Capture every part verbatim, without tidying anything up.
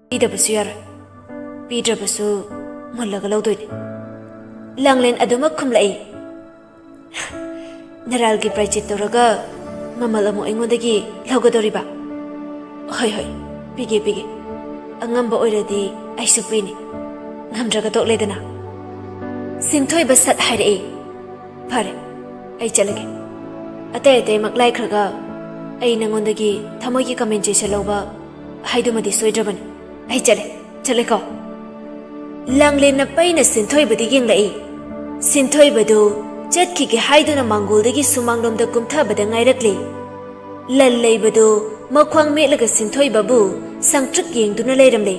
ꯄꯤꯗꯕꯁꯨ ꯌꯥꯔꯣꯏ꯫ ꯄꯤꯗ꯭ꯔꯕꯁꯨ ꯃꯨꯜꯂꯒ ꯂꯧꯗꯣꯏꯅꯤ꯫ ꯂꯥꯡꯂꯦꯟ ꯑꯗꯨꯃꯛ ꯈꯨꯝꯂꯛꯏ꯫ ꯅꯔꯥꯜꯒꯤ ꯄ꯭ꯔꯥꯏꯆꯤꯠ ꯇꯧꯔꯒ ꯃꯃꯜ ꯑꯃꯨꯛ ꯑꯩꯉꯣꯟꯗꯒꯤ ꯂꯧꯒꯗꯧꯔꯤꯕ? ꯍꯣꯏ, ꯍꯣꯏ, ꯄꯤꯒꯦ, ꯄꯤꯒꯦ꯫ ꯑꯉꯝꯕ ꯑꯣꯏꯔꯗꯤ ꯑꯩꯁꯨ ꯄꯤꯅꯤ꯫ ꯉꯝꯗ꯭ꯔꯒ ꯇꯣꯛꯂꯦꯗꯅ꯫ ꯁꯤꯟꯊꯣꯏꯕ ꯁꯠ ꯍꯥꯏꯔꯛꯏ꯫ ꯐꯔꯦ, ꯑꯩ ꯆꯠꯂꯒꯦ꯫ ꯑꯇꯩ ꯑꯇꯩꯃꯛ ꯂꯥꯏꯈ꯭ꯔꯒ ꯑꯩ ꯅꯉꯣꯟꯗꯒꯤ ꯊꯃꯣꯏꯒꯤ ꯀꯝꯄꯦꯟꯁꯦꯁꯟ ꯂꯧꯕ ꯍꯥꯏꯗꯨꯃꯗꯤ ꯁꯣꯏꯗ꯭ꯔꯕꯅꯤ꯫ ꯑꯩ ꯆꯠꯂꯦ, ꯆꯠꯂꯦꯀꯣ꯫ ꯂꯥꯡꯂꯦꯟꯅ ꯄꯩꯅ ꯁꯤꯟꯊꯣꯏꯕꯗ ꯌꯦꯡꯂꯛꯏ꯫ ꯁꯤꯟꯊꯣꯏꯕꯗꯨ ꯆꯠꯈꯤꯒꯦ ꯍꯥꯏꯗꯨꯅ ꯃꯥꯡꯒꯣꯜꯗꯒꯤ ꯁꯨꯃꯥꯡꯂꯣꯝꯗ ꯀꯨꯝꯊꯕꯗ ꯉꯥꯏꯔꯛꯂꯤ꯫ ꯂꯜ ꯂꯩꯕꯗꯨ ꯃꯈ꯭ꯋꯥꯡ ꯃꯦꯠꯂꯒ ꯁꯤꯟꯊꯣꯏꯕꯕꯨ ꯁꯪꯇ꯭ꯔꯤꯛ ꯌꯦꯡꯗꯨꯅ ꯂꯩꯔꯝꯂꯦ꯫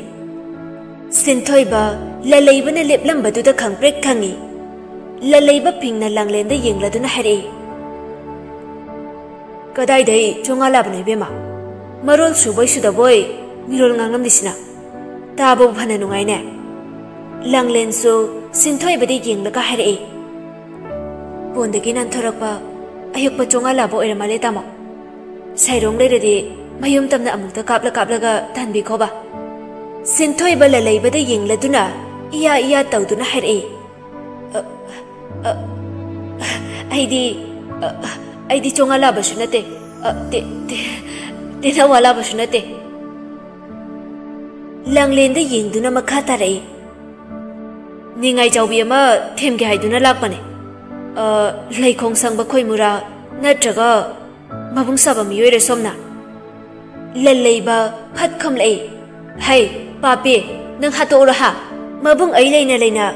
ꯁꯤꯟꯊꯣꯏꯕ ꯂꯜꯂꯩꯕꯅ ꯂꯦꯞꯂꯝꯕꯗꯨꯗ ꯈꯪꯄ꯭ꯔꯦꯛ ꯈꯪꯉꯤ꯫ ꯂꯜꯂꯩꯕ ꯐꯤꯡꯅ ꯂꯥꯡꯂꯦꯟꯗ ꯌꯦꯡꯂꯗꯨꯅ ꯍꯥꯏꯔꯛꯏ, "ꯀꯗꯥꯏꯗꯩ ꯆꯣꯉꯥ ꯂꯥꯕꯅꯣ ꯏꯕꯦꯝꯃ? ꯃꯔꯣꯜ ꯁꯨꯕꯣꯏ ꯁꯨꯗꯕꯣꯏ ꯃꯤꯔꯣꯜ ꯉꯥꯡꯂꯝꯂꯤꯁꯤꯅ? ꯇꯥꯕꯕꯨ ꯐꯅ ꯅꯨꯡꯉꯥꯏꯅꯦ꯫" ꯂꯥꯡꯂꯦꯟꯁꯨ ꯁꯤꯟꯊꯣꯏꯕꯗ ꯌꯦꯡꯂꯒ ꯍꯥꯏꯔꯛꯏ, "ꯄꯣꯟꯗꯒꯤ ꯅꯥꯟꯊꯣꯔꯛꯄ ꯑꯌꯣꯛꯄ ꯆꯣꯉꯥ ꯂꯥꯕ ꯑꯣꯏꯔ ꯃꯥꯜꯂꯦ ꯇꯥꯃꯣ꯫ ꯁꯥꯏꯔꯣꯡ ꯂꯩꯔꯗꯤ ꯃꯌꯨꯝ ꯇꯝꯅ ꯑꯃꯨꯛꯇ ꯀꯥꯞꯂ ꯀꯥꯞꯂꯒ ꯇꯥꯟꯕꯤꯈꯣꯕ꯫" ꯁꯤꯟꯊꯣꯏꯕ ꯂꯂꯩꯕꯗ ꯌꯦꯡꯂꯗꯨꯅ ꯏꯌꯥ ꯏꯌꯥ ꯇꯧꯗꯨꯅ ꯍꯥꯏꯔꯛꯏ, "ꯑ, ꯑ, ꯑꯩꯗꯤ, ꯑ, ꯑꯩꯗꯤ ꯆꯣꯉꯥ ꯂꯥꯕꯁꯨ ꯅꯠꯇꯦ, ꯑ, ꯇꯦ-, ꯇꯦ-, ꯇꯦꯅꯋꯥ ꯂꯥꯕꯁꯨ ꯅꯠꯇꯦ꯫" ꯂꯥꯡꯂꯦꯟꯗ ꯌꯦꯡꯗꯨꯅ ꯃꯈꯥ ꯇꯥꯔꯛꯏ, "ꯅꯤꯡꯉꯥꯏ ꯆꯥꯎꯕꯤ ꯑꯃ ꯊꯦꯝꯒꯦ ꯍꯥꯏꯗꯨꯅ ꯂꯥꯛꯄꯅꯦ꯫ ꯑ, ꯂꯩꯈꯣꯡ ꯁꯪꯕ ꯈꯣꯏꯃꯨꯔꯥ ꯅꯠꯇ꯭ꯔꯒ ꯃꯕꯨꯡ ꯁꯥꯕ ꯃꯤꯑꯣꯏꯔ ꯁꯣꯝꯅ? ꯂꯜꯂꯩꯕ ꯐꯠ ꯈꯨꯝꯂꯛꯏ꯫ "ꯍꯩ, ꯄꯥꯄꯤ, ꯅꯪ ꯍꯥꯠꯇꯣꯛꯎꯔꯣ ꯍꯥ? ꯃꯕꯨꯡ ꯑꯩ ꯂꯩꯅ ꯂꯩꯅ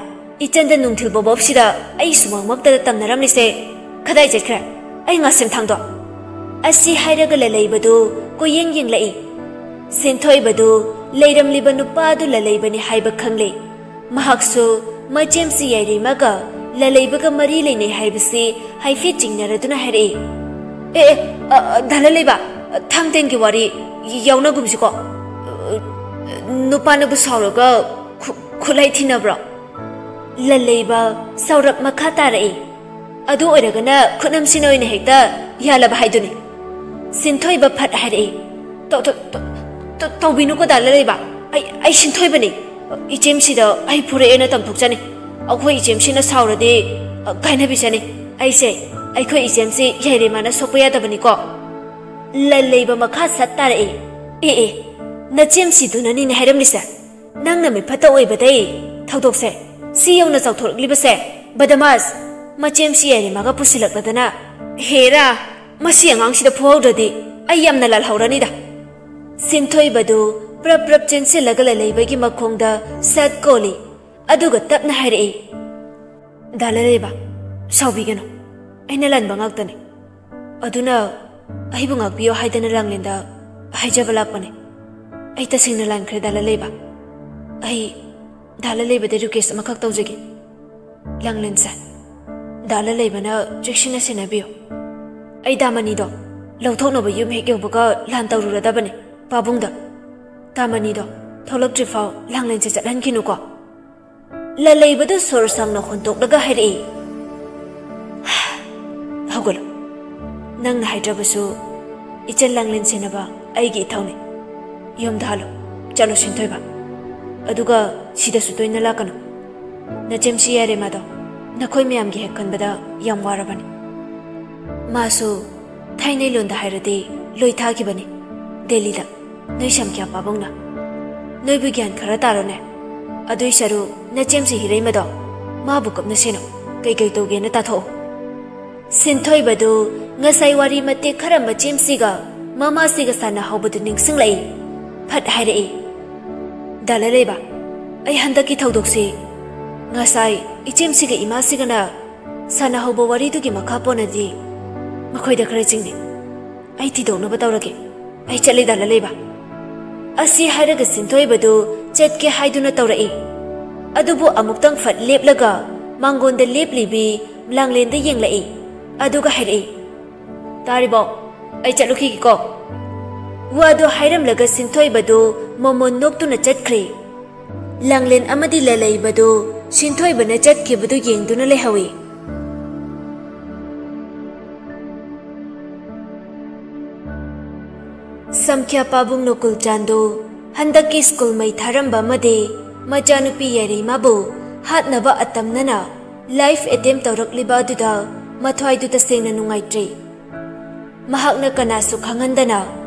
ꯏꯆꯟꯗ ꯅꯨꯡꯊꯤꯜ ꯕꯣꯕꯣꯞꯁꯤꯗ ꯑꯩ ꯁꯨꯃꯥꯡꯃꯛꯇꯗ ꯇꯝꯅꯔꯝꯂꯤꯁꯦ ꯀꯗꯥꯏ ꯆꯠꯈ꯭ꯔꯦ? ꯑꯩ ꯉꯥꯁꯦꯝ ꯊꯥꯡꯗꯣ!" ꯑꯁꯤ ꯍꯥꯏꯔꯒ ꯂꯂꯩꯕꯗꯨ ꯀꯣꯏꯌꯦꯡ ꯌꯦꯡꯂꯛꯏ꯫ ꯁꯤꯟꯊꯣꯏꯕꯗꯨ ꯂꯩꯔꯝꯂꯤꯕ ꯅꯨꯄꯥ ꯑꯗꯨ ꯂꯂꯩꯕꯅꯤ ꯍꯥꯏꯕ ꯈꯪꯂꯦ꯫ ꯃꯍꯥꯛꯁꯨ ꯃꯆꯦꯝꯁꯤ ꯌꯥꯏꯔꯤꯃꯒ ꯂꯂꯩꯕꯒ ꯃꯔꯤ ꯂꯩꯅꯩ ꯍꯥꯏꯕꯁꯤ ꯍꯥꯏꯐꯦꯠ ꯆꯤꯡꯅꯔꯗꯨꯅ ꯍꯥꯏꯔꯛꯏ꯫ "ꯑꯦ, ꯑꯦ, ꯑ, ꯑ, ꯗꯥ ꯂꯂꯩꯕ, ꯊꯥꯡꯇꯦꯟꯒꯤ ꯋꯥꯔꯤ ꯌꯥꯎꯅꯒꯨꯝꯁꯤꯀꯣ꯫ ꯑ, ꯅꯨꯄꯥꯅꯕꯨ ꯁꯥꯎꯔꯒ ꯈꯨ-, ꯈꯨꯠꯂꯥꯏ ꯊꯤꯅꯕ꯭ꯔꯣ?" ꯂꯂꯩꯕ ꯁꯥꯎꯔꯞ ꯃꯈꯥ ꯇꯥꯔꯛꯏ꯫ "ꯑꯗꯨ ꯑꯣꯏꯔꯒꯅ ꯈꯨꯠꯅꯝꯁꯤꯅ ꯑꯣꯏꯅ ꯍꯦꯛꯇ ꯌꯥꯜꯂꯕ ꯍꯥꯏꯗꯨꯅꯤ꯫" ꯁꯤꯟꯊꯣꯏꯕ ꯐꯠ ꯍꯥꯏꯔꯛꯏ꯫ "ꯇꯧ-, ꯇꯧ-, ꯇꯧ-, ꯇꯧ-, ꯇꯧꯕꯤꯅꯨꯀꯣ ꯗꯥ ꯂꯂꯩꯕ꯫ ꯑꯩ, ꯑꯩ ꯁꯤꯟꯊꯣꯏꯕꯅꯤ꯫ ꯏꯆꯦꯝꯁꯤꯗ ꯑꯩ ꯐꯨꯔꯛꯑꯦꯅ ꯇꯝꯊꯣꯛꯆꯅꯤ꯫ ꯑꯩꯈꯣꯏ ꯏꯆꯦꯝꯁꯤꯅ ꯁꯥꯎꯔꯗꯤ, ꯑ, ꯀꯥꯏꯅꯕꯤꯁꯅꯤ꯫ ꯑꯩꯁꯦ, ꯑꯩꯈꯣꯏ ꯏꯆꯦꯝꯁꯤ ꯌꯥꯏꯔꯦꯃꯥꯅ ꯁꯣꯛꯄ ꯌꯥꯗꯕꯅꯤꯀꯣ꯫" ꯂꯂꯩꯕ ꯃꯈꯥ ꯁꯠ ꯇꯥꯔꯛꯏ꯫ "ꯑꯦ, ꯑꯦ, ꯅꯆꯦꯝꯁꯤꯗꯨꯅꯅꯤꯅꯦ ꯍꯥꯏꯔꯝꯂꯤꯁꯦ꯫ ꯅꯪꯅ ꯃꯤꯐꯠꯇ ꯑꯣꯏꯕꯗꯩ ꯊꯧꯗꯣꯛꯁꯦ ꯁꯤ ꯌꯧꯅ ꯆꯥꯎꯊꯣꯔꯛꯂꯤꯕꯁꯦ꯫ ꯕꯗꯃꯥꯁ, ꯃꯆꯦꯝꯁꯤ ꯌꯥꯏꯔꯦꯃꯥꯒ ꯄꯨꯁꯤꯜꯂꯛꯂꯗꯅ꯫ ꯍꯦꯔꯥ, ꯃꯁꯤ ꯑꯉꯥꯡꯁꯤꯗ ꯐꯨꯍꯧꯗ꯭ꯔꯗꯤ ꯑꯩ ꯌꯥꯝꯅ ꯂꯥꯜꯍꯧꯔꯅꯤꯗ꯫" ꯁꯤꯟꯊꯣꯏꯕꯗꯨ ꯄ꯭ꯔꯞ ꯄ꯭ꯔꯞ ꯆꯦꯟꯁꯤꯜꯂꯒ ꯂꯂꯩꯕꯒꯤ ꯃꯈꯣꯡꯗ ꯁꯠ ꯀꯣꯜꯂꯤ꯫ ꯑꯗꯨꯒ ꯇꯞꯅ ꯍꯥꯏꯔꯛꯏ, "ꯗꯥ ꯂꯂꯩꯕ, ꯁꯥꯎꯕꯤꯒꯅꯨ꯫ ꯑꯩꯅ ꯂꯥꯟꯕ ꯉꯥꯛꯇꯅꯤ꯫ ꯑꯗꯨꯅ ꯑꯩꯕꯨ ꯉꯥꯛꯄꯤꯌꯣ ꯍꯥꯏꯗꯅ ꯂꯥꯡꯂꯦꯟꯗ ꯍꯥꯏꯖꯕ ꯂꯥꯛꯄꯅꯤ꯫ ꯑꯩ ꯇꯁꯦꯡꯅ ꯂꯥꯟꯈ꯭ꯔꯦ, ꯗꯥ ꯂꯂꯩꯕ꯫ ꯑꯩ ꯗꯥ ꯂꯂꯩꯕꯗ request ꯑꯃꯈꯛ ꯇꯧꯖꯒꯦ꯫ ꯂꯥꯡꯂꯦꯟꯁꯦ, ꯗꯥ ꯂꯂꯩꯕꯅ ꯆꯦꯛꯁꯤꯟꯅ ꯁꯦꯟꯅꯕꯤꯌꯨ꯫ ꯑꯩ ꯗꯥꯃꯅꯤꯗꯣ ꯂꯧꯊꯣꯛꯅꯕ ꯌꯨꯝ ꯍꯦꯛ ꯌꯧꯕꯒ ꯂꯥꯟ ꯇꯧꯔꯨꯔꯗꯕꯅꯤ ꯄꯥꯕꯨꯡꯗ꯫ ꯗꯥꯃꯅꯤꯗꯣ ꯊꯣꯛꯂꯛꯇ꯭ꯔꯤꯐꯥꯎ ꯂꯥꯡꯂꯦꯟꯁꯦ ꯆꯠꯍꯟꯈꯤꯅꯨꯀꯣ꯫" ꯂꯂꯩꯕꯗꯨ ꯁꯣꯔ ꯁꯥꯡꯅ ꯍꯣꯟꯇꯣꯛꯂꯒ ꯍꯥꯏꯔꯛꯏ, "ꯍꯧꯒꯠꯂꯣ꯫ ꯅꯪꯅ ꯍꯥꯏꯗ꯭ꯔꯕꯁꯨ ꯏꯆꯟ ꯂꯥꯡꯂꯦꯟ ꯁꯦꯟꯅꯕ ꯑꯩꯒꯤ ꯏꯊꯧꯅꯤ꯫ ꯌꯨꯝꯗ ꯍꯜꯂꯣ꯫ ꯆꯠꯂꯣ ꯁꯤꯟꯊꯣꯏꯕ꯫ ꯑꯗꯨꯒ ꯁꯤꯗꯁꯨ ꯇꯣꯏꯅ ꯂꯥꯛꯀꯅꯨ꯫ ꯅꯆꯦꯝꯁꯤ ꯌꯥꯏꯔꯦꯃꯥꯗꯣ ꯅꯈꯣꯏ ꯃꯌꯥꯝꯒꯤ ꯍꯦꯛ ꯈꯟꯕꯗ ꯌꯥꯝ ꯋꯥꯔꯕꯅꯤ꯫ ꯃꯥꯁꯨ ꯊꯥꯏꯅꯩ ꯂꯣꯟꯗ ꯍꯥꯏꯔꯗꯤ ꯂꯣꯏ ꯊꯥꯈꯤꯕꯅꯤ ꯗꯦꯜꯂꯤꯗ꯫ ꯅꯣꯏ ꯁꯝꯈ꯭ꯌꯥ ꯄꯥꯕꯨꯡꯅ꯫ ꯅꯣꯏꯕꯨ ꯒ꯭ꯌꯥꯟ ꯈꯔ ꯇꯥꯔꯣꯅꯦ꯫ ꯑꯗꯨꯏ ꯁꯔꯨꯛ ꯅꯆꯦꯝꯁꯤ ꯍꯤꯔꯩꯃꯗꯣ ꯃꯥꯕꯨ ꯀꯞꯅꯁꯦꯅꯨ꯫ ꯀꯩꯀꯩ ꯇꯧꯒꯦꯅ ꯇꯥꯊꯣꯛꯎ꯫ ꯁꯤꯟꯊꯣꯏꯕꯗꯨ ꯉꯁꯥꯏ ꯋꯥꯔꯤ ꯃꯇꯦꯛ ꯈꯔ ꯃꯆꯦꯝꯁꯤꯒ ꯃꯃꯥꯁꯤꯒ ꯁꯥꯟꯅꯍꯧꯕꯗꯨ ꯅꯤꯡꯁꯤꯡꯂꯛꯏ꯫ ꯐꯠ ꯍꯥꯏꯔꯛꯏ, "ꯗꯥ ꯂꯥꯂꯩꯕ, ꯑꯩ ꯍꯟꯗꯛꯀꯤ ꯊꯧꯗꯣꯛꯁꯤ ꯉꯁꯥꯏ ꯏꯆꯦꯝꯁꯤꯒ ꯏꯃꯥꯁꯤꯒꯅ ꯁꯥꯟꯅꯍꯧꯕ ꯋꯥꯔꯤꯗꯨꯒꯤ ꯃꯈꯥ ꯄꯣꯟꯅꯗꯤ ꯃꯈꯣꯏꯗ ꯈꯔ ꯆꯤꯡꯅꯩ꯫ ꯑꯩ ꯊꯤꯗꯣꯛꯅꯕ ꯇꯧꯔꯒꯦ꯫ ꯑꯩ ꯆꯠꯂꯦ, ꯗꯥ ꯂꯥꯂꯩꯕ"꯫ ꯑꯁꯤ ꯍꯥꯏꯔꯒ ꯁꯤꯟꯊꯣꯏꯕꯗꯨ ꯆꯠꯀꯦ ꯍꯥꯏꯗꯨꯅ ꯇꯧꯔꯛꯏ꯫ ꯑꯗꯨꯕꯨ ꯑꯃꯨꯛꯇꯪ ꯐꯠ ꯂꯦꯞꯂꯒ ꯃꯥꯡꯒꯣꯟꯗ ꯂꯦꯞꯂꯤꯕꯤ ꯂꯥꯡꯂꯦꯟꯗ ꯌꯦꯡꯂꯛꯏ꯫ ꯑꯗꯨꯒ ꯍꯥꯏꯔꯛꯏ, "ꯇꯥꯔꯤꯕꯣ? ꯑꯩ ꯆꯠꯂꯨꯈꯤꯒꯦꯀꯣ"꯫ ꯋꯥꯗꯨ ꯍꯥꯏꯔꯝꯂꯒ ꯁꯤꯟꯊꯣꯏꯕꯗꯨ ꯃꯣꯃꯣꯟ ꯅꯣꯛꯇꯨꯅ ꯆꯠꯈ꯭ꯔꯦ꯫ ꯂꯥꯡꯂꯦꯟ ꯑꯃꯗꯤ ꯂꯥꯂꯩꯕꯗꯨ ꯁꯤꯟꯊꯣꯏꯕꯅ ꯆꯠꯈꯤꯕꯗꯨ ꯌꯦꯡꯗꯨꯅ ꯂꯩꯍꯧꯏ꯫ ꯁꯝꯈ꯭ꯌꯥ ꯄꯥꯕꯨꯡ ꯅꯣꯀꯨꯜ ꯆꯥꯟꯗꯨ ꯍꯟꯗꯛꯀꯤ ꯁ꯭ꯀꯨꯜ ꯃꯩ ꯊꯥꯔꯝꯕ ꯑꯃꯗꯤ ꯃꯆꯥꯅꯨꯄꯤ ꯌꯥꯏꯔꯩꯃꯥꯕꯨ ꯍꯥꯠꯅꯕ ꯑꯇꯝꯅꯅ ꯂꯥꯏꯐ ꯑꯦꯇꯦꯝ ꯇꯧꯔꯛꯂꯤꯕ ꯑꯗꯨꯗ ꯃꯊ꯭ꯋꯥꯏꯗꯨ ꯇꯁꯦꯡꯅ ꯅꯨꯡꯉꯥꯏꯇ꯭ꯔꯤ꯫ ꯃꯍꯥꯛꯅ ꯀꯅꯥꯁꯨ ꯈꯪꯍꯟꯗꯅ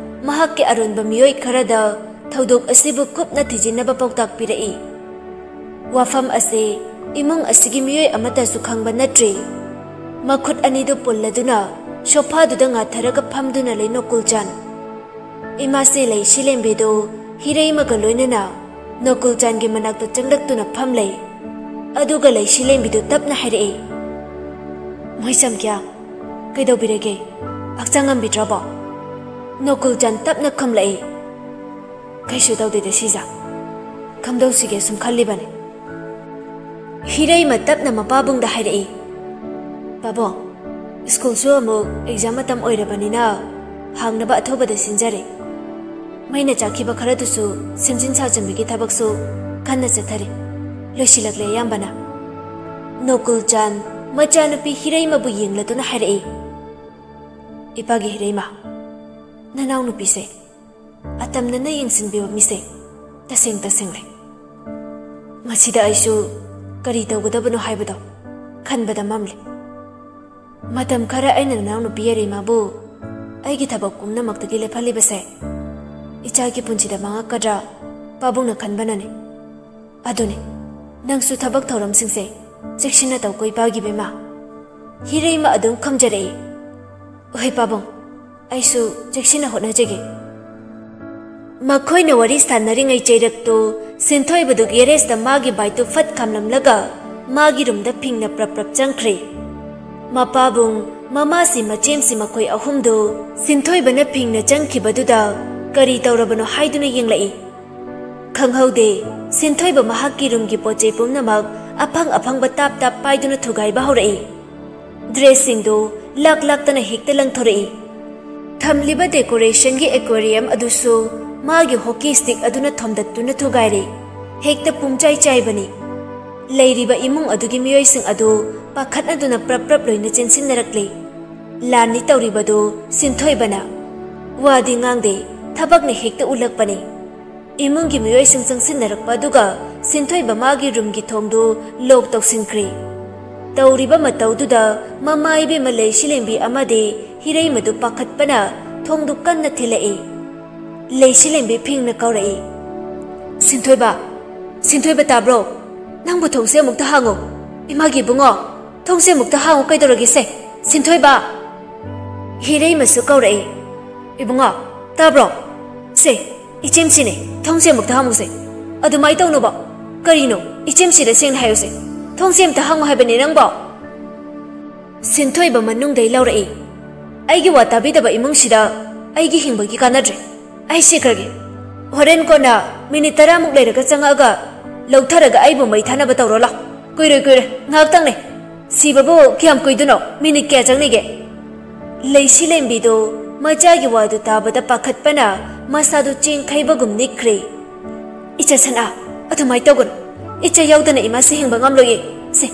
ꯃꯍꯥꯛꯀꯤ ꯑꯔꯣꯟꯕ ꯃꯤꯑꯣꯏ ꯈꯔꯗ ꯊꯧꯗꯣꯛ ꯑꯁꯤꯕꯨ ꯀꯨꯞꯅ ꯊꯤꯖꯤꯟꯅꯕ ꯄꯥꯎꯇꯥꯛ ꯄꯤꯔꯛꯏ꯫ ꯋꯥꯐꯝ ꯑꯁꯤ ꯏꯃꯨꯡ ꯑꯁꯤꯒꯤ ꯃꯤꯑꯣꯏ ꯑꯃꯠꯇꯁꯨ ꯈꯪꯕ ꯅꯠꯇ꯭ꯔꯤ꯫ ꯃꯈꯨꯠ ꯑꯅꯤꯗꯨ ꯄꯨꯜꯂꯗꯨꯅ ꯁꯣꯐꯥꯗꯨꯗ ꯉꯥꯊꯔꯒ ꯐꯝꯗꯨꯅ ꯂꯩ ꯅꯣꯀꯨꯜꯆꯥꯟ꯫ ꯏꯃꯥꯁꯦ ꯂꯩꯁꯤꯂꯦꯝꯕꯤꯗꯨ ꯍꯤꯔꯩꯃꯒ ꯂꯣꯏꯅꯅ ꯅꯣꯀꯨꯜꯆꯥꯟꯒꯤ ꯃꯅꯥꯛꯇ ꯆꯪꯂꯛꯇꯨꯅ ꯐꯝꯂꯩ꯫ ꯑꯗꯨꯒ ꯂꯩꯁꯤꯂꯦꯝꯕꯤꯗꯨ ꯇꯞꯅ ꯍꯥꯏꯔꯛꯏ, "ꯃꯣꯏ ꯁꯝꯈ꯭ꯌꯥ, ꯀꯩꯗꯧꯕꯤꯔꯒꯦ? ꯍꯛꯆꯥꯡ ꯉꯝꯕꯤꯗ꯭ꯔꯕꯣ?" ꯅꯣꯀꯨꯜꯆꯥꯟ ꯇꯞꯅ ꯈꯨꯝꯂꯛꯏ, "ꯀꯩꯁꯨ ꯇꯧꯗꯦꯗ ꯁꯤꯖꯥ꯫ ꯀꯝꯗꯧꯁꯤꯒꯦ ꯁꯨꯝ ꯈꯜꯂꯤꯕꯅꯤ"꯫ ꯍꯤꯔꯩꯃ ꯇꯞꯅ ꯃꯄꯥꯕꯨꯡꯗ ꯍꯥꯏꯔꯛꯏ, "ꯄꯥꯕꯨꯡ, ꯁ꯭ꯀꯨꯜꯁꯨ ꯑꯃꯨꯛ ꯑꯦꯛꯖꯥꯝ ꯃꯇꯝ ꯑꯣꯏꯔꯕꯅꯤꯅ ꯍꯥꯡꯅꯕ ꯑꯊꯨꯕꯗ ꯁꯤꯟꯖꯔꯦ꯫ ꯃꯩꯅ ꯆꯥꯛꯈꯤꯕ ꯈꯔꯗꯨꯁꯨ ꯁꯦꯝꯖꯤꯟ ꯁꯥꯖꯤꯟꯕꯒꯤ ꯊꯕꯛꯁꯨ ꯀꯟꯅ ꯆꯠꯊꯔꯤ꯫ ꯂꯣꯏꯁꯤꯜꯂꯛꯂꯦ ꯑꯌꯥꯝꯕꯅ"꯫ ꯅꯣꯀꯨꯜꯆꯥꯟ ꯃꯆꯥꯅꯨꯄꯤ ꯍꯤꯔꯩꯃꯕꯨ ꯌꯦꯡꯂꯗꯨꯅ ꯍꯥꯏꯔꯛꯏ, "ꯏꯄꯥꯒꯤ ꯍꯤꯔꯩꯃ, ꯅꯅꯥꯎꯅꯨꯄꯤꯁꯦ ꯑꯇꯝꯅꯅ ꯌꯦꯡꯁꯤꯟꯕꯤꯕ ꯃꯤꯁꯦ ꯇꯁꯦꯡ ꯇꯁꯦꯡꯂꯦ꯫ ꯃꯁꯤꯗ ꯑꯩꯁꯨ ꯀꯔꯤ ꯇꯧꯒꯗꯕꯅꯣ ꯍꯥꯏꯕꯗꯣ ꯈꯟꯕꯗ ꯃꯝꯂꯦ꯫ ꯃꯇꯝ ꯈꯔ ꯑꯩꯅ ꯅꯅꯥꯎꯅꯨꯄꯤ ꯌꯥꯏꯔꯩꯃꯕꯨ ꯑꯩꯒꯤ ꯊꯕꯛ ꯄꯨꯝꯅꯃꯛꯇꯒꯤ ꯂꯦꯞꯍꯜꯂꯤꯕꯁꯦ ꯏꯆꯥꯒꯤ ꯄꯨꯟꯁꯤꯗ ꯃꯥꯡꯉꯛꯀꯗ꯭ꯔꯥ ꯄꯥꯕꯨꯡꯅ ꯈꯟꯕꯅꯅꯦ꯫ ꯑꯗꯨꯅꯤ, ꯅꯪꯁꯨ ꯊꯕꯛ ꯊꯧꯔꯝꯁꯤꯡꯁꯦ "ꯆꯦꯛꯁꯤꯟꯅ ꯇꯧꯀꯣ ꯏꯄꯥꯒꯤ ꯕꯦꯝꯃ", ꯍꯤꯔꯩꯃ ꯑꯗꯨꯝ ꯈꯨꯝꯖꯔꯛꯏ꯫ "ꯍꯣꯏ ꯄꯥꯕꯨꯡ, ꯑꯩꯁꯨ ꯆꯦꯛꯁꯤꯟꯅ ꯍꯣꯠꯅꯖꯒꯦ"꯫ ꯃꯈꯣꯏꯅ ꯋꯥꯔꯤ ꯁꯥꯟꯅꯔꯤꯉꯩ ꯆꯩꯔꯛꯇꯨ ꯁꯤꯟꯊꯣꯏꯕꯗꯨ garage ꯇ ꯃꯥꯒꯤ bike ꯇꯨ ꯐꯠ ꯈꯥꯝꯂꯝꯂꯒ ꯃꯥꯒꯤ room ꯗ ꯐꯤꯡꯅ ꯄ꯭ꯔꯞ ꯄ꯭ꯔꯞ ꯆꯪꯈ꯭ꯔꯦ꯫ ꯃꯄꯥꯕꯨꯡ, ꯃꯃꯥꯁꯤ, ꯃꯆꯦꯝꯁꯤ ꯃꯈꯣꯏ ꯑꯍꯨꯝꯗꯨ ꯁꯤꯟꯊꯣꯏꯕꯅ ꯐꯤꯡꯅ ꯆꯪꯈꯤꯕꯗꯨꯗ ꯀꯔꯤ ꯇꯧꯔꯕꯅꯣ ꯍꯥꯏꯗꯨꯅ ꯌꯦꯡꯂꯛꯏ꯫ ꯈꯪꯍꯧꯗꯦ, ꯁꯤꯟꯊꯣꯏꯕ ꯃꯍꯥꯛꯀꯤ room ꯒꯤ ꯄꯣꯠ ꯆꯩ ꯄꯨꯝꯅꯃꯛ ꯑꯐꯪ ꯑꯐꯪꯕ ꯇꯥꯞ ꯇꯥꯞ ꯄꯥꯏꯗꯨꯅ ꯊꯨꯒꯥꯏꯕ ꯍꯧꯔꯛꯏ꯫ Dress ꯁꯤꯡꯗꯨ ꯂꯥꯛ ꯂꯥꯛꯇꯅ ꯍꯦꯛꯇ ꯂꯪꯊꯣꯔꯛꯏ꯫ ꯊꯝꯂꯤꯕ decoration ꯒꯤ aquarium ꯑꯗꯨꯁꯨ ꯃꯥꯒꯤ hockey stick ꯑꯗꯨꯅ ꯊꯣꯝꯗꯠꯇꯨꯅ ꯊꯨꯒꯥꯏꯔꯦ꯫ ꯍꯦꯛꯇ ꯄꯨꯝꯆꯥꯏ ꯆꯥꯏꯕꯅꯤ꯫ ꯂꯩꯔꯤꯕ ꯏꯃꯨꯡ ꯑꯗꯨꯒꯤ ꯃꯤꯑꯣꯏꯁꯤꯡ ꯑꯗꯨ ꯄꯥꯈꯠꯅꯗꯨꯅ ꯄ꯭ꯔꯞ ꯄ꯭ꯔꯞ ꯂꯣꯏꯅ ꯆꯦꯟꯁꯤꯟꯅꯔꯛꯂꯦ꯫ ꯂꯥꯟꯅꯤ ꯇꯧꯔꯤꯕꯗꯨ ꯁꯤꯟꯊꯣꯏꯕꯅ꯫ ꯋꯥꯗꯤ ꯉꯥꯡꯗꯦ, ꯊꯕꯛꯅ ꯍꯦꯛꯇ ꯎꯠꯂꯛꯄꯅꯤ꯫ ꯏꯃꯨꯡꯒꯤ ꯃꯤꯑꯣꯏꯁꯤꯡ ꯆꯪꯁꯤꯟꯅꯔꯛꯄ ꯑꯗꯨꯒ ꯁꯤꯟꯊꯣꯏꯕ ꯃꯥꯒꯤ room ꯒꯤ ꯊꯣꯡꯗꯨ lock ꯇꯧꯁꯤꯟꯈ꯭ꯔꯦ꯫ ꯇꯧꯔꯤꯕ ꯃꯇꯧꯗꯨꯗ ꯃꯃꯥ ꯏꯕꯦꯝꯃ ꯂꯩꯁꯤꯂꯦꯝꯕꯤ ꯑꯃꯗꯤ ꯍꯤꯔꯩꯃꯗꯨ ꯄꯥꯈꯠꯄꯅ ꯊꯣꯡꯗꯨ ꯀꯟꯅ ꯊꯤꯜꯂꯛꯏ꯫ ꯂꯩꯁꯤꯂꯦꯝꯕꯤ ꯐꯤꯡꯅ ꯀꯧꯔꯛꯏ꯫ "ꯁꯤꯟꯊꯣꯏꯕ, ꯁꯤꯟꯊꯣꯏꯕ ꯇꯥꯕ꯭ꯔꯣ? ꯅꯪꯕꯨ ꯊꯣꯡꯁꯦ ꯑꯃꯨꯛꯇ ꯍꯥꯡꯉꯣ꯫ ꯏꯃꯥꯒꯤ ꯏꯕꯨꯡꯉꯣ, ꯊꯣꯡꯁꯦ ꯑꯃꯨꯛꯇ ꯍꯥꯡꯉꯣ ꯀꯩꯗꯧꯔꯒꯦꯁꯦ? ꯁꯤꯟꯊꯣꯏꯕ!" ꯍꯤꯔꯩꯃꯁꯨ ꯀꯧꯔꯛꯏ꯫ "ꯏꯕꯨꯡꯉꯣ, ꯇꯥꯕ꯭ꯔꯣ? ꯁꯦ, ꯏꯆꯦꯝꯁꯤꯅꯦ, ꯊꯣꯡꯁꯦ ꯑꯃꯨꯛꯇ ꯍꯥꯡꯉꯨꯁꯦ꯫ ꯑꯗꯨꯃꯥꯏ ꯇꯧꯅꯨꯕ꯫ ꯀꯔꯤꯅꯣ? ꯏꯆꯦꯝꯁꯤꯗ ꯁꯦꯡꯅ ꯍꯥꯏꯌꯨꯁꯦ꯫ ꯊꯣꯡꯁꯦ ꯑꯝꯇ ꯍꯥꯡꯉꯨ ꯍꯥꯏꯕꯅꯦ ꯅꯪꯕꯣ!" ꯁꯤꯟꯊꯣꯏꯕ ꯃꯅꯨꯡꯗꯩ ꯂꯧꯔꯛꯏ꯫ "ꯑꯩꯒꯤ ꯋꯥ ꯇꯥꯕꯤꯗꯕ ꯏꯃꯨꯡꯁꯤꯗ ꯑꯩꯒꯤ ꯍꯤꯡꯕꯒꯤ ꯀꯥꯟꯅꯗ꯭ꯔꯦ꯫ ꯑꯩ ꯁꯤꯈ꯭ꯔꯒꯦ꯫ ꯍꯣꯔꯦꯟ ꯀꯣꯟꯅ minute ꯇꯔꯥꯃꯨꯛ ꯂꯩꯔꯒ ꯆꯪꯉꯛꯑꯒ ꯂꯧꯊꯔꯒ ꯑꯩꯕꯨ ꯃꯩ ꯊꯥꯅꯕ ꯇꯧꯔꯣ ꯂꯥꯎ꯫ ꯀꯨꯏꯔꯣꯏ, ꯀꯨꯏꯔꯣꯏ, ꯉꯥꯏꯍꯥꯛꯇꯪꯅꯦ꯫ ꯁꯤꯕꯕꯨ ꯀꯌꯥꯝ ꯀꯨꯏꯗꯣꯏꯅꯣ? Minute ꯀꯌꯥ ꯆꯪꯅꯤꯒꯦ?" ꯂꯩꯁꯤꯂꯦꯝꯕꯤꯗꯨ ꯃꯆꯥꯒꯤ ꯋꯥꯗꯨ ꯇꯥꯕꯗ ꯄꯥꯈꯠꯄꯅ ꯃꯁꯥꯗꯨ ꯆꯦꯡ ꯈꯩꯕꯒꯨꯝ ꯅꯤꯛꯈ꯭ꯔꯦ꯫ "ꯏꯆꯥ ꯁꯅꯥ, ꯑꯗꯨꯃꯥꯏ ꯇꯧꯒꯅꯨ꯫ ꯏꯆꯥ ꯌꯥꯎꯗꯅ ꯏꯃꯥꯁꯤ ꯍꯤꯡꯕ ꯉꯝꯂꯣꯏꯌꯦ꯫ ꯁꯦ,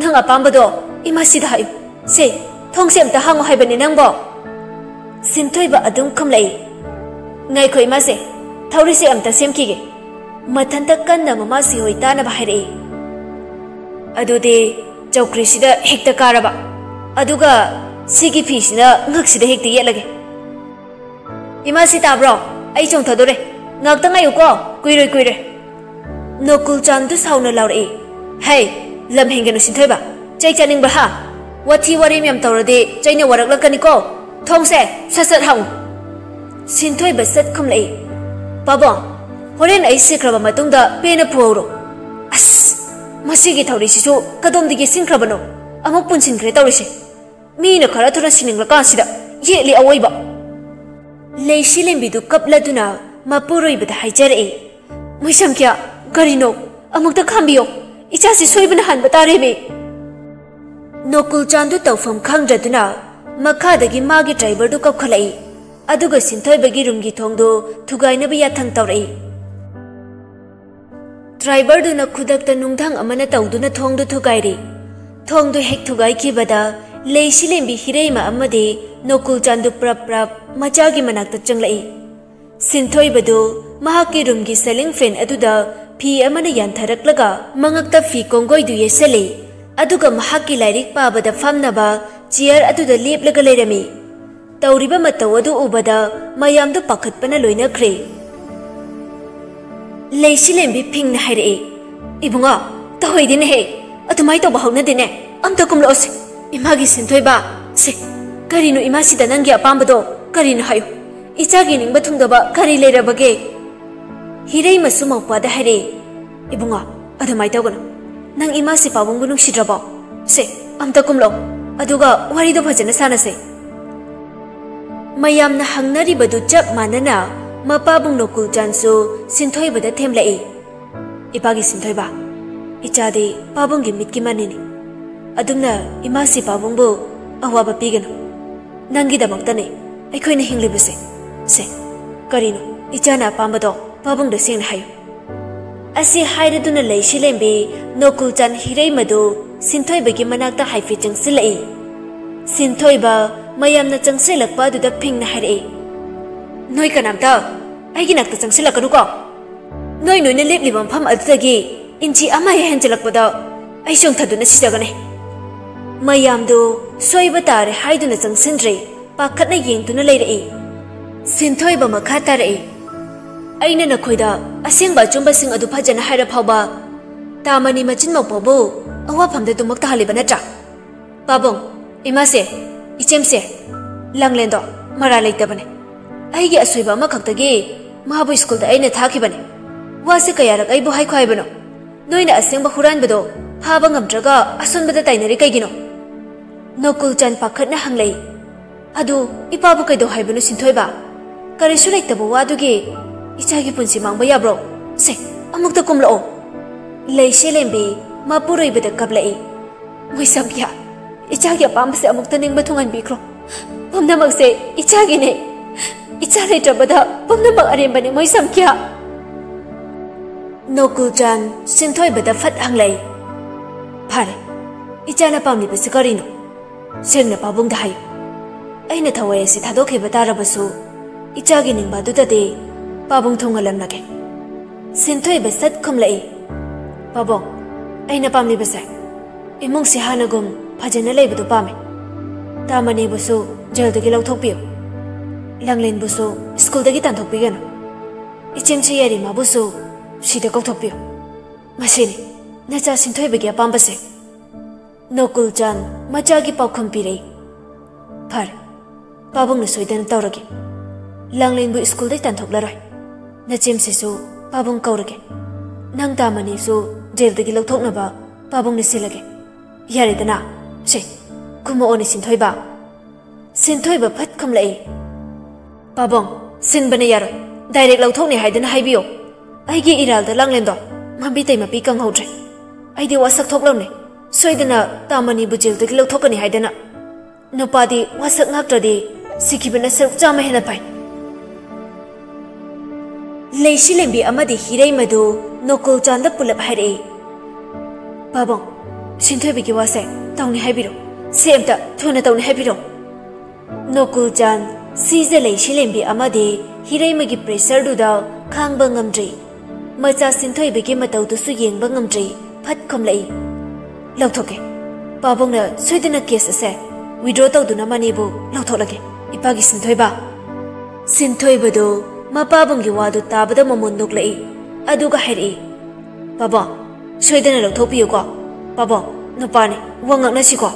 ꯅꯪ ꯑꯄꯥꯝꯕꯗꯣ ꯏꯃꯥꯁꯤꯗ ꯍꯥꯏꯌꯨ꯫ ꯁꯦ, ꯊꯣꯡꯁꯦ ꯑꯝꯇ ꯍꯥꯡꯉꯨ ꯍꯥꯏꯕꯅꯦ ꯅꯪꯕꯣ!" ꯁꯤꯟꯊꯣꯏꯕ ꯑꯗꯨꯝ ꯈꯨꯝꯂꯛꯏ꯫ "ꯉꯥꯏꯈꯣ ꯏꯃꯥꯁꯦ, ꯊꯧꯔꯤꯁꯦ ꯑꯝꯇ ꯁꯦꯝꯈꯤꯒꯦ꯫" ꯃꯊꯟꯇ ꯀꯟꯅ ꯃꯃꯥꯁꯤ ꯍꯣꯏ ꯇꯥꯅꯕ ꯍꯥꯏꯔꯛꯏ꯫ "ꯑꯗꯨꯗꯤ ꯆꯧꯀ꯭ꯔꯤꯁꯤꯗ ꯍꯦꯛꯇ ꯀꯥꯔꯕ, ꯑꯗꯨꯒ ꯁꯤꯒꯤ ꯐꯤꯁꯤꯅ ꯉꯛꯁꯤꯗ ꯍꯦꯛꯇ ꯌꯦꯠꯂꯒꯦ꯫" "ꯏꯃꯥꯁꯤ ꯇꯥꯕ꯭ꯔꯣ? ꯑꯩ ꯆꯣꯡꯊꯗꯣꯔꯦ꯫ ꯉꯥꯛꯇ ꯉꯥꯏꯌꯨꯀꯣ, ꯀꯨꯏꯔꯣꯏ, ꯀꯨꯏꯔꯣꯏ꯫" ꯅꯣꯀꯨꯜꯆꯥꯟꯗꯨ ꯁꯥꯎꯅ ꯂꯥꯎꯔꯛꯏ꯫ "ꯍꯩ, ꯂꯝ ꯍꯦꯟꯒꯅꯨ ꯁꯤꯟꯊꯣꯏꯕ꯫ ꯆꯩ ꯆꯥꯅꯤꯡꯕ꯭ꯔꯥ ꯍꯥ? ꯋꯥꯊꯤ ꯋꯥꯔꯦꯝ ꯌꯥꯝ ꯇꯧꯔꯗꯤ ꯆꯩꯅ ꯋꯥꯔꯛꯂꯛꯀꯅꯤꯀꯣ꯫ ꯊꯣꯡꯁꯦ ꯁꯠ ꯁꯠ ꯍꯥꯡꯉꯨ꯫ ꯁꯤꯟꯊꯣꯏꯕ ꯁꯠ ꯈꯨꯝꯂꯛꯏ꯫ "ꯄꯥꯕꯨꯡ, ꯍꯣꯔꯦꯟ ꯑꯩ ꯁꯤꯈ꯭ꯔꯕ ꯃꯇꯨꯡꯗ ꯄꯦꯟꯅ ꯐꯨꯍꯧꯔꯣ꯫" ꯑꯁ, ꯃꯁꯤꯒꯤ ꯊꯧꯔꯤꯁꯤꯁꯨ ꯀꯗꯣꯝꯗꯒꯤ ꯁꯤꯟꯈ꯭ꯔꯕꯅꯣ? ꯑꯃꯨꯛ ꯄꯨꯟꯁꯤꯟꯈ꯭ꯔꯦ ꯇꯧꯔꯤꯁꯦ꯫ ꯃꯤꯅ ꯈꯔ ꯊꯨꯅ ꯁꯤꯅꯤꯡꯂꯀꯥꯟꯁꯤꯗ ꯌꯦꯠꯂꯤ ꯑꯋꯣꯏꯕ꯫ ꯂꯩꯁꯤꯂꯦꯝꯕꯤꯗꯨ ꯀꯞꯂꯗꯨꯅ ꯃꯄꯨꯔꯣꯏꯕꯗ ꯍꯥꯏꯖꯔꯛꯏ꯫ "ꯃꯣꯏꯁꯝ ꯀꯌꯥ, ꯀꯔꯤꯅꯣ? ꯑꯃꯨꯛꯇ ꯈꯥꯝꯕꯤꯌꯣ꯫ ꯏꯆꯥꯁꯤ ꯁꯣꯏꯕꯅ ꯍꯥꯟꯕ ꯇꯥꯔꯦꯃꯤ!" ꯅꯣꯀꯨꯜ ꯆꯥꯟꯗꯨ ꯇꯧꯐꯝ ꯈꯪꯗ꯭ꯔꯗꯨꯅ ꯃꯈꯥꯗꯒꯤ ꯃꯥꯒꯤ ꯗ꯭ꯔꯥꯏꯚꯔꯗꯨ ꯀꯧꯈꯠꯂꯛꯏ꯫ ꯑꯗꯨꯒ ꯁꯤꯟꯊꯣꯏꯕꯒꯤ ꯔꯨꯝꯒꯤ ꯊꯣꯡꯗꯨ ꯊꯨꯒꯥꯏꯅꯕ ꯌꯥꯊꯪ ꯇꯧꯔꯛꯏ꯫ ꯗ꯭ꯔꯥꯏꯚꯔꯗꯨꯅ ꯈꯨꯗꯛꯇ ꯅꯨꯡꯙꯪ ꯑꯃꯅ ꯇꯧꯗꯨꯅ ꯊꯣꯡꯗꯨ ꯊꯨꯒꯥꯏꯔꯦ꯫ ꯊꯣꯡꯗꯨ ꯍꯦꯛ ꯊꯨꯒꯥꯏꯈꯤꯕꯗ ꯂꯩꯁꯤꯂꯦꯝꯕꯤ ꯍꯤꯔꯩꯃ ꯑꯃꯗꯤ ꯅꯣꯀꯨꯜ ꯆꯥꯟꯗꯨ ꯄ꯭ꯔꯞ ꯄ꯭ꯔꯞ ꯃꯆꯥꯒꯤ ꯃꯅꯥꯛꯇ ꯆꯪꯂꯛꯏ꯫ ꯁꯤꯟꯊꯣꯏꯕꯗꯨ ꯃꯍꯥꯛꯀꯤ ꯔꯨꯝꯒꯤ ꯁꯦꯂꯤꯡ ꯐꯦꯟ ꯑꯗꯨꯗ ꯐꯤ ꯑꯃꯅ ꯌꯥꯟꯊꯔꯛꯂꯒ ꯃꯉꯛꯇ ꯐꯤ ꯀꯣꯡꯒꯣꯏꯗꯨ ꯌꯦꯠꯁꯜꯂꯤ꯫ ꯑꯗꯨꯒ ꯃꯍꯥꯛꯀꯤ ꯂꯥꯏꯔꯤꯛ ꯄꯥꯕꯗ ꯐꯝꯅꯕ ꯆꯤꯌꯔ ꯑꯗꯨꯗ ꯂꯦꯞꯂꯒ ꯂꯩꯔꯝꯃꯤ꯫ ꯇꯧꯔꯤꯕ ꯃꯇꯧ ꯑꯗꯨ ꯎꯕꯗ ꯃꯌꯥꯝꯗꯨ ꯄꯥꯈꯠꯄꯅ ꯂꯣꯏꯅꯈ꯭ꯔꯦ꯫ ꯂꯩꯁꯤꯂꯦꯝꯕꯤ ꯐꯤꯡꯅ ꯍꯥꯏꯔꯛꯏ, "ꯏꯕꯨꯡꯉꯣ, ꯇꯧꯍꯩꯗꯦꯅꯦꯍꯦ꯫ ꯑꯗꯨꯃꯥꯏ ꯇꯧꯕ ꯍꯧꯅꯗꯦꯅꯦ꯫ ꯑꯝꯇ ꯀꯨꯝꯂꯛꯑꯣꯁꯦ꯫ ꯏꯃꯥꯒꯤ ꯁꯤꯟꯊꯣꯏꯕ, ꯁꯦ, ꯀꯔꯤꯅꯣ ꯏꯃꯥꯁꯤꯗ ꯅꯪꯒꯤ ꯑꯄꯥꯝꯕꯗꯣ? ꯀꯔꯤꯅꯣ ꯍꯥꯏꯌꯨ꯫ ꯏꯆꯥꯒꯤ ꯅꯤꯡꯕ ꯊꯨꯡꯗꯕ ꯀꯔꯤ ꯂꯩꯔꯕꯒꯦ?" ꯍꯤꯔꯩꯃꯁꯨ ꯃꯧꯄ꯭ꯋꯥꯗ ꯍꯥꯏꯔꯛꯏ, "ꯏꯕꯨꯡꯉꯣ, ꯑꯗꯨꯃꯥꯏ ꯇꯧꯒꯅꯨ꯫ ꯅꯪ ꯏꯃꯥꯁꯤ ꯄꯥꯕꯨꯡꯕꯨ ꯅꯨꯡꯁꯤꯗ꯭ꯔꯕꯣ? ꯁꯦ, ꯑꯝꯇ ꯀꯨꯝꯂꯛꯑꯣ꯫ ꯑꯗꯨꯒ ꯋꯥꯔꯤꯗꯣ ꯐꯖꯅ ꯁꯥꯟꯅꯁꯦ꯫" ꯃꯌꯥꯝꯅ ꯍꯪꯅꯔꯤꯕꯗꯨ ꯆꯞ ꯃꯥꯟꯅꯅ ꯃꯄꯥꯕꯨꯡ ꯅꯣꯀꯨꯜꯆꯥꯟꯁꯨ ꯁꯤꯟꯊꯣꯏꯕꯗ ꯊꯦꯝꯂꯛꯏ꯫ "ꯏꯄꯥꯒꯤ ꯁꯤꯟꯊꯣꯏꯕ, ꯏꯆꯥꯗꯤ ꯄꯥꯕꯨꯡꯒꯤ ꯃꯤꯠꯀꯤ ꯃꯅꯤꯅꯤ꯫ ꯑꯗꯨꯝꯅ ꯏꯃꯥꯁꯤ ꯄꯥꯕꯨꯡꯕꯨ ꯑꯋꯥꯕ ꯄꯤꯒꯅꯨ꯫ ꯅꯪꯒꯤꯗꯃꯛꯇꯅꯤ ꯑꯩꯈꯣꯏꯅ ꯍꯤꯡꯂꯤꯕꯁꯦ꯫ ꯁꯦ, ꯀꯔꯤꯅꯣ ꯏꯆꯥꯅ ꯑꯄꯥꯝꯕꯗꯣ ꯄꯥꯕꯨꯡꯗ ꯁꯦꯡꯅ ꯍꯥꯏꯌꯨ꯫" ꯑꯁꯤ ꯍꯥꯏꯔꯗꯨꯅ ꯂꯩꯁꯤꯂꯦꯝꯕꯤ ꯅꯣꯀꯨꯜꯆꯥꯟ ꯍꯤꯔꯩꯃꯗꯨ ꯁꯤꯟꯊꯣꯏꯕꯒꯤ ꯃꯅꯥꯛꯇ ꯍꯥꯏꯐꯦꯠ ꯆꯪꯁꯤꯜꯂꯛꯏ꯫ ꯁꯤꯟꯊꯣꯏꯕ ꯃꯌꯥꯝꯅ ꯆꯪꯁꯤꯜꯂꯛꯄ ꯑꯗꯨꯗ ꯐꯤꯡꯅ ꯍꯥꯏꯔꯛꯏ, "ꯅꯣꯏ ꯀꯅꯥꯝꯇ ꯑꯩꯒꯤ ꯅꯥꯛꯇ ꯆꯪꯁꯤꯜꯂꯛꯀꯅꯨꯀꯣ꯫ ꯅꯣꯏ ꯅꯣꯏꯅ ꯂꯦꯞꯂꯤꯕ ꯃꯐꯝ ꯑꯗꯨꯗꯒꯤ ꯏꯟꯆꯤ ꯑꯃ ꯍꯦꯛ ꯍꯦꯟꯖꯤꯜꯂꯛꯄꯗ ꯑꯩ ꯆꯣꯡꯊꯗꯨꯅ ꯁꯤꯖꯒꯅꯤ꯫" ꯃꯌꯥꯝꯗꯨ ꯁꯣꯏꯕ ꯇꯥꯔꯦ ꯍꯥꯏꯗꯨꯅ ꯆꯪꯁꯤꯟꯗ꯭ꯔꯦ꯫ ꯄꯥꯈꯠꯅ ꯌꯦꯡꯗꯨꯅ ꯂꯩꯔꯛꯏ꯫ ꯁꯤꯟꯊꯣꯏꯕ ꯃꯈꯥ ꯇꯥꯔꯛꯏ, "ꯑꯩꯅ ꯅꯈꯣꯏꯗ ꯑꯁꯦꯡꯕ ꯑꯆꯨꯝꯕꯁꯤꯡ ꯑꯗꯨ ꯐꯖꯅ ꯍꯥꯏꯔ ꯐꯥꯎꯕ ꯇꯥꯃꯅꯤ ꯃꯆꯤꯟ ꯃꯧꯄꯥꯕꯨ ꯑꯋꯥꯐꯝꯗ ꯑꯗꯨꯃꯛ ꯇꯥꯍꯜꯂꯤꯕ ꯅꯠꯇ꯭ꯔꯥ? ꯄꯥꯕꯨꯡ, ꯏꯃꯥꯁꯦ, ꯏꯆꯦꯝꯁꯦ, ꯂꯥꯡꯂꯦꯟꯗꯣ ꯃꯔꯥ ꯂꯩꯇꯕꯅꯦ꯫ ꯑꯩꯒꯤ ꯑꯁꯣꯏꯕ ꯑꯃꯈꯛꯇꯒꯤ ꯃꯥꯕꯨ ꯁ꯭ꯀꯨꯜꯗ ꯑꯩꯅ ꯊꯥꯈꯤꯕꯅꯦ꯫ ꯋꯥꯁꯦ ꯀꯌꯥꯔꯛ ꯑꯩꯕꯨ ꯍꯥꯏꯈꯣ ꯍꯥꯏꯕꯅꯣ? ꯅꯣꯏꯅ ꯑꯁꯦꯡꯕ ꯍꯨꯔꯥꯟꯕꯗꯣ ꯐꯥꯕ ꯉꯝꯗ꯭ꯔꯒ ꯑꯁꯣꯟꯕꯗ ꯇꯥꯏꯅꯔꯤ ꯀꯩꯒꯤꯅꯣ? ꯅꯣꯀꯨꯜ ꯆꯥꯟ ꯄꯥꯈꯠꯅ ꯍꯪꯂꯛꯏ꯫ "ꯑꯗꯨ ꯏꯄꯥꯕꯨ ꯀꯩꯗꯧ ꯍꯥꯏꯕꯅꯣ ꯁꯤꯟꯊꯣꯏꯕ? ꯀꯔꯤꯁꯨ ꯂꯩꯇꯕ ꯋꯥꯗꯨꯒꯤ ꯏꯆꯥꯒꯤ ꯄꯨꯟꯁꯤ ꯃꯥꯡꯕ ꯌꯥꯕ꯭ꯔꯣ? ꯁꯦ, ꯑꯃꯨꯛꯇ ꯀꯨꯝꯂꯛꯑꯣ꯫" ꯂꯩꯁꯦꯂꯦꯝꯕꯤ ꯃꯄꯨꯔꯣꯏꯕꯗ ꯀꯞꯂꯛꯏ꯫ "ꯃꯣꯏꯁꯝ ꯀꯌꯥ, ꯏꯆꯥꯒꯤ ꯑꯄꯥꯝꯕꯁꯦ ꯑꯃꯨꯛꯇ ꯅꯤꯡꯕ ꯊꯨꯡꯍꯟꯕꯤꯈ꯭ꯔꯣ꯫ ꯄꯨꯝꯅꯃꯛꯁꯦ ꯏꯆꯥꯒꯤꯅꯦ꯫ ꯏꯆꯥ ꯂꯩꯇ꯭ꯔꯕꯗ ꯄꯨꯝꯅꯃꯛ ꯑꯔꯦꯝꯕꯅꯦ, ꯃꯣꯏꯁꯝ ꯀꯌꯥ꯫" ꯅꯣꯀꯨꯜ ꯆꯥꯟ ꯁꯤꯟꯊꯣꯏꯕꯗ ꯐꯠ ꯍꯪꯂꯛꯏ꯫ "ꯐꯔꯦ, ꯏꯆꯥꯅ ꯄꯥꯝꯂꯤꯕꯁꯤ ꯀꯔꯤꯅꯣ? ꯁꯦꯡꯅ ꯄꯥꯕꯨꯡꯗ ꯍꯥꯏꯌꯨ꯫ ꯑꯩꯅ ꯊꯋꯥꯏ ꯑꯁꯤ ꯊꯥꯗꯣꯛꯈꯤꯕ ꯇꯥꯔꯕꯁꯨ, ꯏꯆꯥꯒꯤ ꯅꯤꯡꯕ ꯑꯗꯨꯗꯗꯤ ꯄꯥꯕꯨꯡ ꯊꯨꯡꯍꯜꯂꯝꯂꯒꯦ꯫" ꯁꯤꯟꯊꯣꯏꯕ ꯁꯠ ꯈꯨꯝꯂꯛꯏ꯫ "ꯄꯥꯕꯨꯡ, ꯑꯩꯅ ꯄꯥꯝꯂꯤꯕꯁꯦ ꯏꯃꯨꯡꯁꯤ ꯍꯥꯟꯅꯒꯨꯝ ꯐꯖꯅ ꯂꯩꯕꯗꯨ ꯄꯥꯝꯃꯤ꯫ ꯇꯥꯃꯅꯤꯕꯨꯁꯨ ꯖꯦꯜꯗꯒꯤ ꯂꯧꯊꯣꯛꯄꯤꯌꯨ꯫ ꯂꯥꯡꯂꯦꯟꯕꯨꯁꯨ ꯁ꯭ꯀꯨꯜꯗꯒꯤ ꯇꯥꯟꯊꯣꯛꯄꯤꯒꯅꯨ꯫ ꯏꯆꯦꯝꯁꯤ ꯌꯥꯔꯤꯃꯥꯕꯨꯁꯨ ꯁꯤꯗ ꯀꯧꯊꯣꯛꯄꯤꯌꯨ꯫ ꯃꯁꯤꯅꯤ ꯅꯆꯥ ꯁꯤꯟꯊꯣꯏꯕꯒꯤ ꯑꯄꯥꯝꯕꯁꯦ꯫" ꯅꯣꯀꯨꯜ ꯆꯥꯟ ꯃꯆꯥꯒꯤ ꯄꯥꯎꯈꯨꯝ ꯄꯤꯔꯛꯏ꯫ "ꯐꯔꯦ, ꯄꯥꯕꯨꯡꯅ ꯁꯣꯏꯗꯅ ꯇꯧꯔꯒꯦ꯫ ꯂꯥꯡꯂꯦꯟꯕꯨ ꯁ꯭ꯀꯨꯜꯗꯩ ꯇꯥꯟꯊꯣꯛꯂꯔꯣꯏ꯫ ꯅꯆꯦꯝꯁꯤꯁꯨ ꯄꯥꯕꯨꯡ ꯀꯧꯔꯒꯦ꯫ ꯅꯪ ꯇꯥꯃꯅꯤꯁꯨ ꯖꯦꯜꯗꯒꯤ ꯂꯧꯊꯣꯛꯅꯕ ꯄꯥꯕꯨꯡꯅ ꯁꯤꯜꯂꯒꯦ꯫ ꯌꯥꯔꯦꯗꯅ? ꯁꯦ, ꯀꯨꯝꯃꯛꯑꯣꯅꯦ ꯁꯤꯟꯊꯣꯏꯕ꯫" ꯁꯤꯟꯊꯣꯏꯕ ꯐꯠ ꯈꯨꯝꯂꯛꯏ꯫ "ꯄꯥꯕꯨꯡ, ꯁꯤꯟꯕꯅ ꯌꯥꯔꯣꯏ꯫ ꯗꯥꯏꯔꯦꯛ ꯂꯧꯊꯣꯛꯅꯤ ꯍꯥꯏꯗꯅ ꯍꯥꯏꯕꯤꯌꯣ꯫ ꯑꯩꯒꯤ ꯏꯔꯥꯜꯗ ꯂꯥꯡꯂꯦꯟꯗꯣ ꯃꯄꯤ ꯇꯩ ꯃꯄꯤ ꯀꯪꯍꯧꯗ꯭ꯔꯦ꯫ ꯑꯩꯗꯤ ꯋꯥꯁꯛ ꯊꯣꯛꯂꯝꯅꯦ꯫ ꯁꯣꯏꯗꯅ ꯇꯥꯃꯅꯤꯕꯨ ꯖꯦꯜꯗꯒꯤ ꯂꯧꯊꯣꯛꯀꯅꯤ ꯍꯥꯏꯗꯅ꯫ ꯅꯨꯄꯥꯗꯤ ꯋꯥꯁꯛ ꯉꯥꯛꯇ꯭ꯔꯗꯤ ꯁꯤꯈꯤꯕꯅ ꯁꯔꯨꯛ ꯆꯥꯝꯃ ꯍꯦꯟꯅ ꯐꯩ꯫" ꯂꯩꯁꯤꯂꯦꯝꯕꯤ ꯑꯃꯗꯤ ꯍꯤꯔꯩꯃꯗꯨ ꯅꯣꯀꯨꯜ ꯆꯥꯟꯗ ꯄꯨꯂꯞ ꯍꯥꯏꯔꯛꯏ꯫ "ꯄꯥꯕꯨꯡ, ꯁꯤꯟꯊꯣꯏꯕꯒꯤ ꯋꯥꯁꯦ ꯇꯧꯅꯤ ꯍꯥꯏꯕꯤꯔꯣ꯫ ꯁꯦ ꯑꯝꯇ ꯊꯨꯅ ꯇꯧꯅꯤ ꯍꯥꯏꯕꯤꯔꯣ꯫" ꯅꯣꯀꯨꯜ ꯆꯥꯟ ꯁꯤꯖ ꯂꯩꯁꯤꯂꯦꯝꯕꯤ ꯑꯃꯗꯤ ꯍꯤꯔꯩꯃꯒꯤ ꯄ꯭ꯔꯦꯁꯔꯗꯨꯗ ꯈꯥꯡꯕ ꯉꯝꯗ꯭ꯔꯤ꯫ ꯃꯆꯥ ꯁꯤꯟꯊꯣꯏꯕꯒꯤ ꯃꯇꯧꯗꯨꯁꯨ ꯌꯦꯡꯕ ꯉꯝꯗ꯭ꯔꯤ꯫ ꯐꯠ ꯈꯨꯝꯂꯛꯏ꯫ "ꯂꯧꯊꯣꯛꯀꯦ꯫ ꯄꯥꯕꯨꯡꯅ ꯁꯣꯏꯗꯅ ꯀꯦꯁ ꯑꯁꯦ ꯋꯤꯗ꯭ꯔꯣ ꯇꯧꯗꯨꯅ ꯃꯅꯤꯕꯨ ꯂꯧꯊꯣꯛꯂꯒꯦ, ꯏꯄꯥꯒꯤ ꯁꯤꯟꯊꯣꯏꯕ꯫" ꯁꯤꯟꯊꯣꯏꯕꯗꯨ ꯃꯄꯥꯕꯨꯡꯒꯤ ꯋꯥꯗꯨ ꯇꯥꯕꯗ ꯃꯃꯣꯟ ꯅꯣꯛꯂꯛꯏ꯫ ꯑꯗꯨꯒ ꯍꯥꯏꯔꯛꯏ, "ꯄꯥꯕꯨꯡ, ꯁꯣꯏꯗꯅ ꯂꯧꯊꯣꯛꯄꯤꯌꯨꯀꯣ꯫ "ꯄꯥꯕꯨꯡ, ꯅꯨꯄꯥꯅꯤ, ꯋꯥ ꯉꯥꯡꯅꯁꯤꯀꯣ?"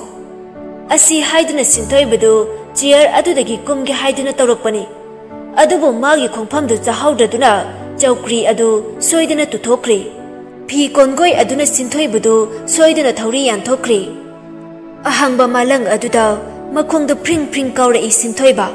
ꯑꯁꯤ ꯍꯥꯏꯗꯨꯅ ꯁꯤꯟꯊꯣꯏꯕꯗꯨ ꯆꯤꯌꯔ ꯑꯗꯨꯗꯒꯤ ꯀꯨꯝꯒꯦ ꯍꯥꯏꯗꯨꯅ ꯇꯧꯔꯛꯄꯅꯤ꯫ ꯑꯗꯨꯕꯨ ꯃꯥꯒꯤ ꯈꯣꯡꯐꯝꯗꯨ ꯆꯥꯍꯧꯗ꯭ꯔꯗꯨꯅ ꯆꯧꯀ꯭ꯔꯤ ꯑꯗꯨ ꯁꯣꯏꯗꯅ ꯇꯨꯊꯣꯛꯈ꯭ꯔꯦ꯫ ꯐꯤ ꯀꯣꯟꯒꯣꯏ ꯑꯗꯨꯅ ꯁꯤꯟꯊꯣꯏꯕꯗꯨ ꯁꯣꯏꯗꯅ ꯊꯧꯔꯤ ꯌꯥꯟꯊꯣꯛꯈ꯭ꯔꯦ꯫ ꯑꯍꯥꯡꯕ ꯃꯥꯂꯪ ꯑꯗꯨꯗ ꯃꯈꯣꯡꯗꯨ ꯐ꯭ꯔꯤꯡ ꯐ꯭ꯔꯤꯡ ꯀꯥꯎꯔꯛꯏ ꯁꯤꯟꯊꯣꯏꯕ꯫